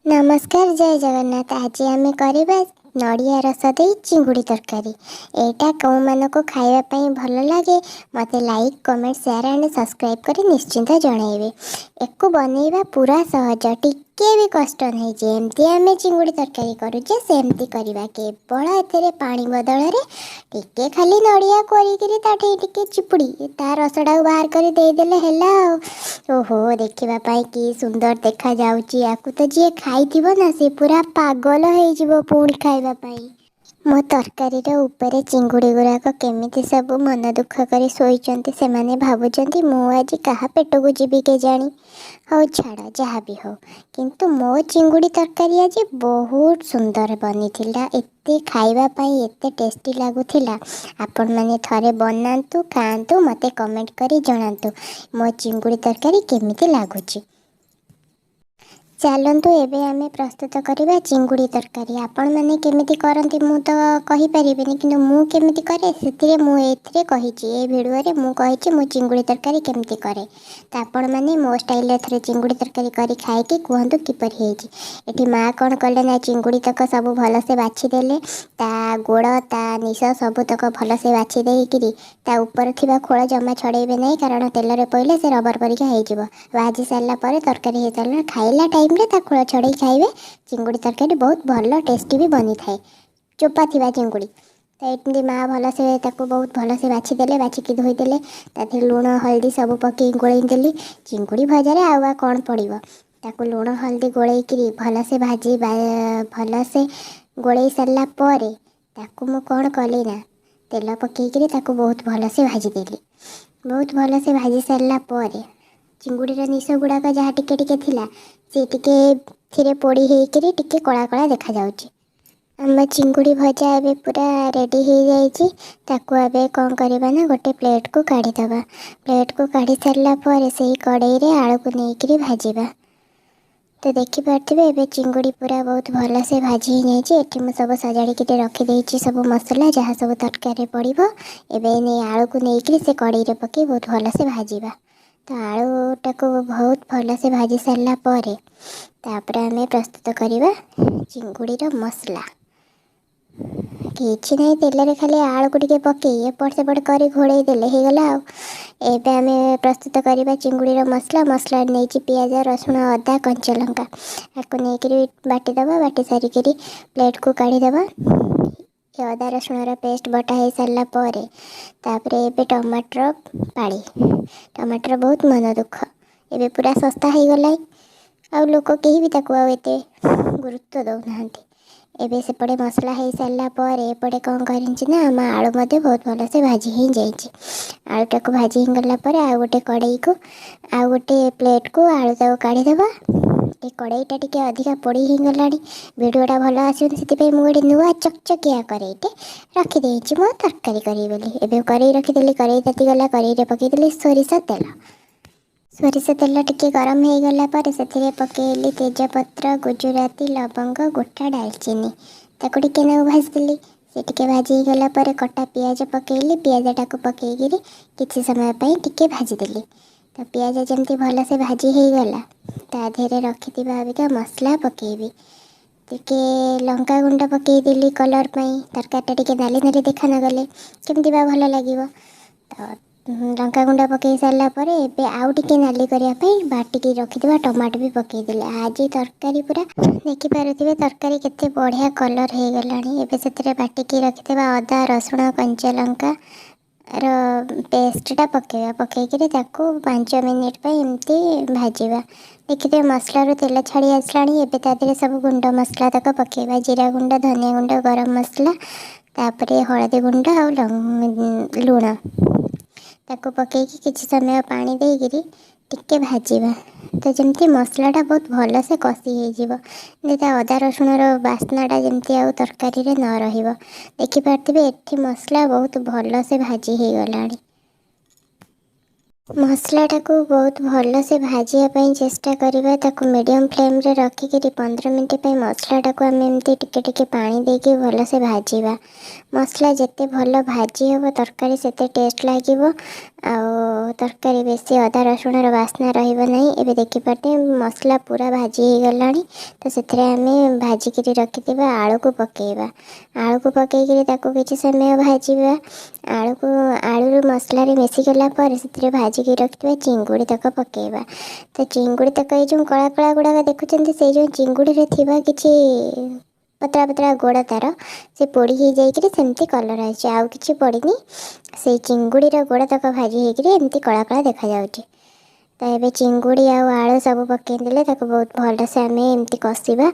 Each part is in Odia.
ନମସ୍କାର, ଜୟ ଜଗନ୍ନାଥ। ଆଜି ଆମେ କରିବା ନଡ଼ିଆ ରସ ଦେଇ ଚିଙ୍ଗୁଡ଼ି ତରକାରୀ। ଏଇଟା କେଉଁମାନଙ୍କୁ ଖାଇବା ପାଇଁ ଭଲ ଲାଗେ, ମୋତେ like, comment, share and subscribe କରି ନିଶ୍ଚିନ୍ତ ଜଣାଇବେ। ଏକୁ ବନେଇବା ପୁରା ସହଜ, ଟିକେ ବି କଷ୍ଟ ନାହିଁ। ଯେମିତି ଆମେ ଚିଙ୍ଗୁଡ଼ି ତରକାରୀ କରୁଛେ, ସେମିତି କରିବା। କେବଳ ଏଥିରେ ପାଣି ବଦଳରେ ଟିକେ ଖାଲି ନଡ଼ିଆ କୋରିକିରି ତାଠି ଟିକେ ଚିପୁଡ଼ି ତା ରସଟାକୁ ବାହାର କରି ଦେଇଦେଲେ ହେଲା। ଆଉ ଓହୋ, ଦେଖିବା ପାଇଁ କି ସୁନ୍ଦର ଦେଖାଯାଉଛି! ୟାକୁ ତ ଯିଏ ଖାଇଥିବ ନା, ସେ ପୁରା ପାଗଳ ହେଇଯିବ ପୁଣି ଖାଇବା ପାଇଁ। ମୋ ତରକାରୀର ଉପରେ ଚିଙ୍ଗୁଡ଼ି ଗୁଡ଼ାକ କେମିତି ସବୁ ମନ ଦୁଃଖ କରି ଶୋଇଛନ୍ତି। ସେମାନେ ଭାବୁଛନ୍ତି, ମୁଁ ଆଜି କାହା ପେଟକୁ ଯିବି କେଜାଣି। ହଉ ଛାଡ଼, ଯାହା ବି ହଉ, କିନ୍ତୁ ମୋ ଚିଙ୍ଗୁଡ଼ି ତରକାରୀ ଆଜି ବହୁତ ସୁନ୍ଦର ବନିଥିଲା। ଏତେ ଖାଇବା ପାଇଁ ଏତେ ଟେଷ୍ଟି ଲାଗୁଥିଲା। ଆପଣମାନେ ଥରେ ବନାନ୍ତୁ, ଖାଆନ୍ତୁ, ମୋତେ କମେଣ୍ଟ କରି ଜଣାନ୍ତୁ ମୋ ଚିଙ୍ଗୁଡ଼ି ତରକାରୀ କେମିତି ଲାଗୁଛି। ଚାଲନ୍ତୁ, ଏବେ ଆମେ ପ୍ରସ୍ତୁତ କରିବା ଚିଙ୍ଗୁଡ଼ି ତରକାରୀ। ଆପଣମାନେ କେମିତି କରନ୍ତି ମୁଁ ତ କହିପାରିବିନି, କିନ୍ତୁ ମୁଁ କେମିତି କରେ ସେଥିରେ ମୁଁ ଏଥିରେ କହିଛି। ଏ ଭିଡ଼ିଓରେ ମୁଁ କହିଛି ମୁଁ ଚିଙ୍ଗୁଡ଼ି ତରକାରୀ କେମିତି କରେ। ତ ଆପଣମାନେ ମୋ ଷ୍ଟାଇଲରେ ଥରେ ଚିଙ୍ଗୁଡ଼ି ତରକାରୀ କରି ଖାଇକି କୁହନ୍ତୁ କିପରି ହେଇଛି। ଏଠି ମା' କ'ଣ କଲେ ନା, ଚିଙ୍ଗୁଡ଼ି ତକ ସବୁ ଭଲସେ ବାଛିଦେଲେ। ତା ଗୋଡ଼, ତା ନିଶ ସବୁତକ ଭଲସେ ବାଛି ଦେଇକିରି ତା ଉପରେ ଥିବା ଖୋଳ ଜମା ଛଡ଼େଇବେ ନାହିଁ, କାରଣ ତେଲରେ ପଡ଼ିଲେ ସେ ରବର ପରିକା ହେଇଯିବ। ଭାଜି ସାରିଲା ପରେ, ତରକାରୀ ହେଇସାରିଲା, ଖାଇଲା ଟାଇମ୍ରେ ତା ଖୋଳ ଛଡ଼େଇ ଖାଇବେ। ଚିଙ୍ଗୁଡ଼ି ତରକାରୀ ବହୁତ ଭଲ ଟେଷ୍ଟି ବି ବନିଥାଏ, ଚୋପା ଥିବା ଚିଙ୍ଗୁଡ଼ି। ତ ଏମିତି ମା ଭଲସେ ତାକୁ ବହୁତ ଭଲସେ ବାଛିଦେଲେ, ବାଛିକି ଧୋଇଦେଲେ। ତା ଦେହରେ ଲୁଣ, ହଳଦୀ ସବୁ ପକେଇ ଗୋଳେଇ ଦେଲି। ଚିଙ୍ଗୁଡ଼ି ଭଜାରେ ଆଉ ବା କ'ଣ ପଡ଼ିବ? ତାକୁ ଲୁଣ ହଳଦୀ ଗୋଳେଇକିରି ଭଲସେ ଭାଜି, ଭଲସେ ଗୋଳେଇ ସାରିଲା ପରେ ତାକୁ ମୁଁ କ'ଣ କଲି ନା, ତେଲ ପକେଇକିରି ତାକୁ ବହୁତ ଭଲସେ ଭାଜିଦେଲି। ବହୁତ ଭଲସେ ଭାଜି ସାରିଲା ପରେ ଚିଙ୍ଗୁଡ଼ିର ନିଶ ଗୁଡ଼ାକ ଯାହା ଟିକେ ଟିକେ ଥିଲା, ସେ ଟିକେ ଏଥିରେ ପୋଡ଼ି ହେଇକିରି ଟିକେ କଳା କଳା ଦେଖାଯାଉଛି। ଆମ ଚିଙ୍ଗୁଡ଼ି ଭଜା ଏବେ ପୁରା ରେଡ଼ି ହେଇଯାଇଛି। ତାକୁ ଏବେ କ'ଣ କରିବା ନା, ଗୋଟେ ପ୍ଲେଟ୍କୁ କାଢ଼ିଦେବା। ପ୍ଲେଟ୍କୁ କାଢ଼ି ସାରିଲା ପରେ ସେଇ କଡ଼େଇରେ ଆଳୁକୁ ନେଇକିରି ଭାଜିବା। ତ ଦେଖିପାରୁଥିବେ, ଏବେ ଚିଙ୍ଗୁଡ଼ି ପୁରା ବହୁତ ଭଲସେ ଭାଜି ହେଇଯାଇଛି। ଏଠି ମୁଁ ସବୁ ସଜାଡ଼ିକିରି ରଖିଦେଇଛି, ସବୁ ମସଲା ଯାହା ସବୁ ତରକାରୀରେ ପଡ଼ିବ। ଏବେ ନେଇ ଆଳୁକୁ ନେଇକିରି ସେ କଡ଼େଇରେ ପକାଇ ବହୁତ ଭଲସେ ଭାଜିବା। ତ ଆଳୁଟାକୁ ବହୁତ ଭଲସେ ଭାଜି ସାରିଲା ପରେ ତାପରେ ଆମେ ପ୍ରସ୍ତୁତ କରିବା ଚିଙ୍ଗୁଡ଼ିର ମସଲା। କିଛି ନାହିଁ, ତେଲରେ ଖାଲି ଆଳୁକୁ ଟିକେ ପକାଇ ଏପଟ ସେପଟ କରି ଘୋଡ଼େଇ ଦେଲେ ହେଇଗଲା। ଆଉ ଏବେ ଆମେ ପ୍ରସ୍ତୁତ କରିବା ଚିଙ୍ଗୁଡ଼ିର ମସଲା। ମସଲା ନେଇଛି ପିଆଜ, ରସୁଣ, ଅଦା, କଞ୍ଚା ଲଙ୍କା। ତାକୁ ନେଇକରି ବାଟିଦେବା। ବାଟି ସାରିକିରି ପ୍ଲେଟ୍କୁ କାଢ଼ିଦେବା। ଏ ଅଦା ରସୁଣର ପେଷ୍ଟ ବଟା ହେଇସାରିଲା ପରେ ତାପରେ ଏବେ ଟମାଟର ପାଳି। ଟମାଟର ବହୁତ ମନ ଦୁଃଖ, ଏବେ ପୁରା ଶସ୍ତା ହେଇଗଲାଣି, ଆଉ ଲୋକ କେହି ବି ତାକୁ ଆଉ ଏତେ ଗୁରୁତ୍ୱ ଦେଉନାହାନ୍ତି। ଏବେ ସେପଟେ ମସଲା ହେଇସାରିଲା ପରେ ଏପଟେ କ'ଣ କରିଛି ନା, ଆମ ଆଳୁ ମଧ୍ୟ ବହୁତ ଭଲସେ ଭାଜି ହେଇଯାଇଛି। ଆଳୁଟାକୁ ଭାଜି ହେଇଗଲା ପରେ ଆଉ ଗୋଟେ କଡ଼େଇକୁ, ଆଉ ଗୋଟେ ପ୍ଲେଟ୍କୁ ଆଳୁଟାକୁ କାଢ଼ିଦେବା। ଏ କଡ଼େଇଟା ଟିକେ ଅଧିକା ପୋଡ଼ି ହେଇଗଲାଣି, ଭିଡ଼ିଓଟା ଭଲ ଆସିବନି। ସେଥିପାଇଁ ମୁଁ ଗୋଟେ ନୂଆ ଚକଚକିଆ କଡ଼େଇଟେ ରଖିଦେଇଛି ମୋ ତରକାରୀ କରିବି ବୋଲି। ଏବେ କଡ଼େଇ ରଖିଦେଲି, କଡ଼େଇ ତାତିଗଲା। କଡ଼େଇରେ ପକାଇଦେଲି ସୋରିଷ ତେଲ। ସୋରିଷ ତେଲ ଟିକେ ଗରମ ହେଇଗଲା ପରେ ସେଥିରେ ପକାଇଲି ତେଜପତ୍ର, ଗୁଜୁରାତି, ଲବଙ୍ଗ, ଗୋଟା ଡାଲଚିନି। ତାକୁ ଟିକେ ନାକୁ ଭାଜିଦେଲି। ସେ ଟିକେ ଭାଜି ହେଇଗଲା ପରେ କଟା ପିଆଜ ପକାଇଲି। ପିଆଜଟାକୁ ପକାଇକିରି କିଛି ସମୟ ପାଇଁ ଟିକେ ଭାଜିଦେଲି। ତ ପିଆଜ ଯେମିତି ଭଲସେ ଭାଜି ହେଇଗଲା, ତା ଦେହରେ ରଖିଥିବା ଅବିକା ମସଲା ପକାଇବି। ଟିକେ ଲଙ୍କା ଗୁଣ୍ଡ ପକାଇଦେଲି କଲର୍ ପାଇଁ। ତରକାରୀଟା ଟିକେ ନାଲି ନାଲି ଦେଖା ନଗଲେ କେମିତି ବା ଭଲ ଲାଗିବ? ତ ଲଙ୍କା ଗୁଣ୍ଡ ପକାଇ ସାରିଲା ପରେ ଏବେ ଆଉ ଟିକେ ନାଲି କରିବା ପାଇଁ ବାଟିକି ରଖିଥିବା ଟମାଟୋ ବି ପକାଇଦେଲି। ଆଜି ତରକାରୀ ପୁରା, ଦେଖିପାରୁଥିବେ, ତରକାରୀ କେତେ ବଢ଼ିଆ କଲର୍ ହେଇଗଲାଣି। ଏବେ ସେଥିରେ ବାଟିକି ରଖିଥିବା ଅଦା, ରସୁଣ, କଞ୍ଚା ଲଙ୍କା ର ପେଷ୍ଟଟା ପକାଇବା। ପକାଇକିରି ତାକୁ 5 ମିନିଟ୍ ପାଇଁ ଏମିତି ଭାଜିବା। ଦେଖିଥିବେ, ମସଲାରୁ ତେଲ ଛାଡ଼ି ଆସିଲାଣି। ଏବେ ତା ଦେହରେ ସବୁ ଗୁଣ୍ଡ ମସଲା ତକ ପକାଇବା: ଜିରା ଗୁଣ୍ଡ, ଧନିଆ ଗୁଣ୍ଡ, ଗରମ ମସଲା, ତାପରେ ହଳଦୀ ଗୁଣ୍ଡ ଆଉ ଲୁଣ। ତାକୁ ପକାଇକି କିଛି ସମୟ ପାଣି ଦେଇକିରି ଟିକେ ଭାଜିବା, ତ ଯେମିତି ମସଲାଟା ବହୁତ ଭଲସେ କଷି ହେଇଯିବ, ଯେମିତି ତା ଅଦା ରସୁଣର ବାସ୍ନାଟା ଯେମିତି ଆଉ ତରକାରୀରେ ନ ରହିବ। ଦେଖିପାରୁଥିବେ, ଏଠି ମସଲା ବହୁତ ଭଲସେ ଭାଜି ହେଇଗଲାଣି। ମସଲାଟାକୁ ବହୁତ ଭଲସେ ଭାଜିବା ପାଇଁ ଚେଷ୍ଟା କରିବା। ତାକୁ ମିଡ଼ିୟମ୍ ଫ୍ଲେମ୍ରେ ରଖିକିରି 15 ମିନିଟ୍ ପାଇଁ ମସଲାଟାକୁ ଆମେ ଏମିତି ଟିକେ ଟିକେ ପାଣି ଦେଇକି ଭଲସେ ଭାଜିବା। ମସଲା ଯେତେ ଭଲ ଭାଜି ହେବ, ତରକାରୀ ସେତେ ଟେଷ୍ଟ ଲାଗିବ ଆଉ ତରକାରୀ ବେଶୀ ଅଦା ରସୁଣର ବାସ୍ନା ରହିବ ନାହିଁ। ଏବେ ଦେଖିପାରୁଥିବେ, ମସଲା ପୁରା ଭାଜି ହେଇଗଲାଣି। ତ ସେଥିରେ ଆମେ ଭାଜିକିରି ରଖିଥିବା ଆଳୁକୁ ପକାଇବା। ଆଳୁକୁ ପକାଇକିରି ତାକୁ କିଛି ସମୟ ଭାଜିବା। ଆଳୁକୁ ଆଳୁରୁ ମସଲାରେ ମିଶିଗଲା ପରେ ସେଥିରେ ଭାଜିକି ରଖିଥିବା ଚିଙ୍ଗୁଡ଼ି ତକ ପକାଇବା। ତ ଚିଙ୍ଗୁଡ଼ି ତକ, ଏଇ ଯେଉଁ କଳା କଳା ଗୁଡ଼ାକ ଦେଖୁଛନ୍ତି, ସେଇ ଯେଉଁ ଚିଙ୍ଗୁଡ଼ିରେ ଥିବା କିଛି ପତଳା ପତଳା ଗୋଡ଼ ତାର, ସେ ପୋଡ଼ି ହେଇଯାଇକିରି ସେମିତି କଲର୍ ଆସିଛି। ଆଉ କିଛି ପଡ଼ିନି। ସେଇ ଚିଙ୍ଗୁଡ଼ିର ଗୋଡ଼ ତକ ଭାଜି ହେଇକିରି ଏମିତି କଳା କଳା ଦେଖାଯାଉଛି। ତ ଏବେ ଚିଙ୍ଗୁଡ଼ି ଆଉ ଆଳୁ ସବୁ ପକାଇଦେଲେ ତାକୁ ବହୁତ ଭଲସେ ଆମେ ଏମିତି କଷିବା।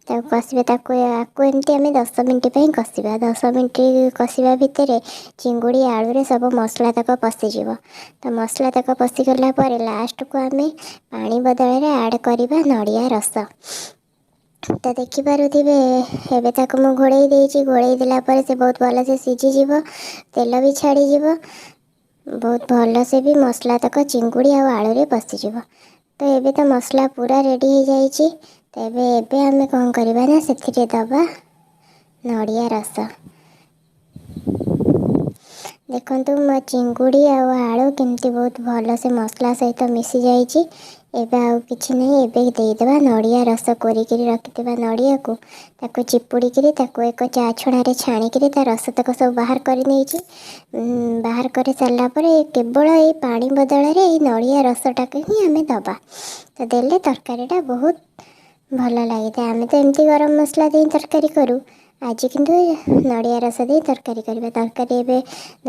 ତାକୁ କଷିବା, ତାକୁ ଆକୁ ଏମିତି ଆମେ 10 ମିନିଟ୍ ପାଇଁ କଷିବା। 10 ମିନିଟ୍ କଷିବା ଭିତରେ ଚିଙ୍ଗୁଡ଼ି ଆଳୁରେ ସବୁ ମସଲା ତକ ପଶିଯିବ। ତ ମସଲା ତକ ପଶିଗଲା ପରେ ଲାଷ୍ଟକୁ ଆମେ ପାଣି ବଦଳରେ ଆଡ଼୍ କରିବା ନଡ଼ିଆ ରସ। ତ ଦେଖିପାରୁଥିବେ, ଏବେ ତାକୁ ମୁଁ ଘୋଡ଼େଇ ଦେଇଛି। ଘୋଡ଼େଇ ଦେଲା ପରେ ସେ ବହୁତ ଭଲସେ ସିଝିଯିବ, ତେଲ ବି ଛାଡ଼ିଯିବ, ବହୁତ ଭଲସେ ବି ମସଲା ତକ ଚିଙ୍ଗୁଡ଼ି ଆଉ ଆଳୁରେ ପଶିଯିବ। ତ ଏବେ ତ ମସଲା ପୁରା ରେଡ଼ି ହେଇଯାଇଛି। ତ ଏବେ ଏବେ ଆମେ କ'ଣ କରିବା ନା ସେଥିରେ ଦେବା ନଡ଼ିଆ ରସ। ଦେଖନ୍ତୁ, ମୋ ଚିଙ୍ଗୁଡ଼ି ଆଉ ଆଳୁ କେମିତି ବହୁତ ଭଲସେ ମସଲା ସହିତ ମିଶିଯାଇଛି। ଏବେ ଆଉ କିଛି ନାହିଁ। ଏବେ ଦେଇଦେବା ନଡ଼ିଆ ରସ। କୋରିକିରି ରଖିଥିବା ନଡ଼ିଆକୁ ତାକୁ ଚିପୁଡ଼ିକିରି ତାକୁ ଏକ ଚା ଛଣାରେ ଛାଣିକିରି ତା ରସ ତକ ସବୁ ବାହାର କରି ନେଇଛି। ବାହାର କରି ସାରିଲା ପରେ କେବଳ ଏଇ ପାଣି ବଦଳରେ ଏଇ ନଡ଼ିଆ ରସଟାକୁ ହିଁ ଆମେ ଦେବା। ତ ଦେଲେ ତରକାରୀଟା ବହୁତ ଭଲ ଲାଗିଥାଏ। ଆମେ ତ ଏମିତି ଗରମ ମସଲା ଦେଇ ତରକାରୀ କରୁ, ଆଜି କିନ୍ତୁ ନଡ଼ିଆ ରସ ଦେଇ ତରକାରୀ କରିବା। ତରକାରୀ ଏବେ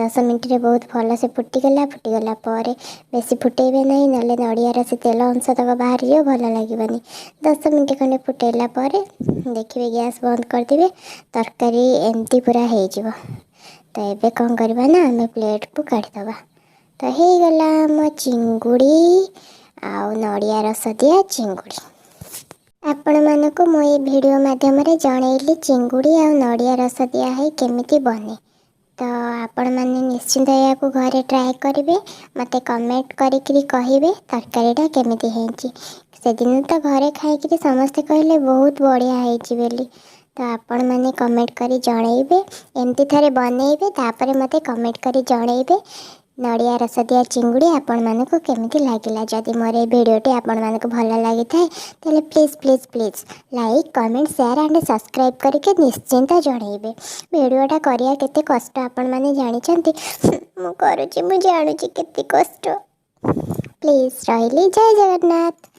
10 ମିନିଟ୍ରେ ବହୁତ ଭଲସେ ଫୁଟିଗଲା। ଫୁଟିଗଲା ପରେ ବେଶୀ ଫୁଟେଇବେ ନାହିଁ, ନହେଲେ ନଡ଼ିଆର ସେ ତେଲ ଅଂଶ ତକ ବାହାରିଯିବ, ଭଲ ଲାଗିବନି। 10 ମିନିଟ୍ ଖଣ୍ଡେ ଫୁଟେଇଲା ପରେ ଦେଖିବେ, ଗ୍ୟାସ୍ ବନ୍ଦ କରିଦେବେ, ତରକାରୀ ଏମିତି ପୁରା ହେଇଯିବ। ତ ଏବେ କ'ଣ କରିବା ନା ଆମେ ପ୍ଲେଟ୍କୁ କାଢ଼ିଦେବା। ତ ହେଇଗଲା ଆମ ଚିଙ୍ଗୁଡ଼ି ଆଉ ନଡ଼ିଆ ରସ ଦିଆ ଚିଙ୍ଗୁଡ଼ି। ଆପଣମାନଙ୍କୁ ମୁଁ ଏଇ ଭିଡ଼ିଓ ମାଧ୍ୟମରେ ଜଣେଇଲି ଚିଙ୍ଗୁଡ଼ି ଆଉ ନଡ଼ିଆ ରସ ଦିଆ ହେଇ କେମିତି ବନେ। ତ ଆପଣମାନେ ନିଶ୍ଚିନ୍ତ ଏହାକୁ ଘରେ ଟ୍ରାଏ କରିବେ, ମୋତେ କମେଣ୍ଟ କରିକିରି କହିବେ ତରକାରୀଟା କେମିତି ହେଇଛି। ସେଦିନ ତ ଘରେ ଖାଇକିରି ସମସ୍ତେ କହିଲେ ବହୁତ ବଢ଼ିଆ ହେଇଛି ବୋଲି। ତ ଆପଣମାନେ କମେଣ୍ଟ କରି ଜଣେଇବେ। ଏମିତି ଥରେ ବନେଇବେ, ତାପରେ ମୋତେ କମେଣ୍ଟ କରି ଜଣେଇବେ ନଡ଼ିଆ ରସ ଦିଆ ଚିଙ୍ଗୁଡ଼ି ଆପଣମାନଙ୍କୁ କେମିତି ଲାଗିଲା। ଯଦି ମୋର ଏଇ ଭିଡ଼ିଓଟି ଆପଣମାନଙ୍କୁ ଭଲ ଲାଗିଥାଏ, ତାହେଲେ please, please, please like, comment, share and subscribe କରିକି ନିଶ୍ଚିନ୍ତ ଜଣେଇବେ। ଭିଡ଼ିଓଟା କରିବା କେତେ କଷ୍ଟ ଆପଣମାନେ ଜାଣିଛନ୍ତି। ମୁଁ କରୁଛି, ମୁଁ ଜାଣୁଛି କେତେ କଷ୍ଟ। ପ୍ଲିଜ୍, ରହିଲି। ଜୟ ଜଗନ୍ନାଥ।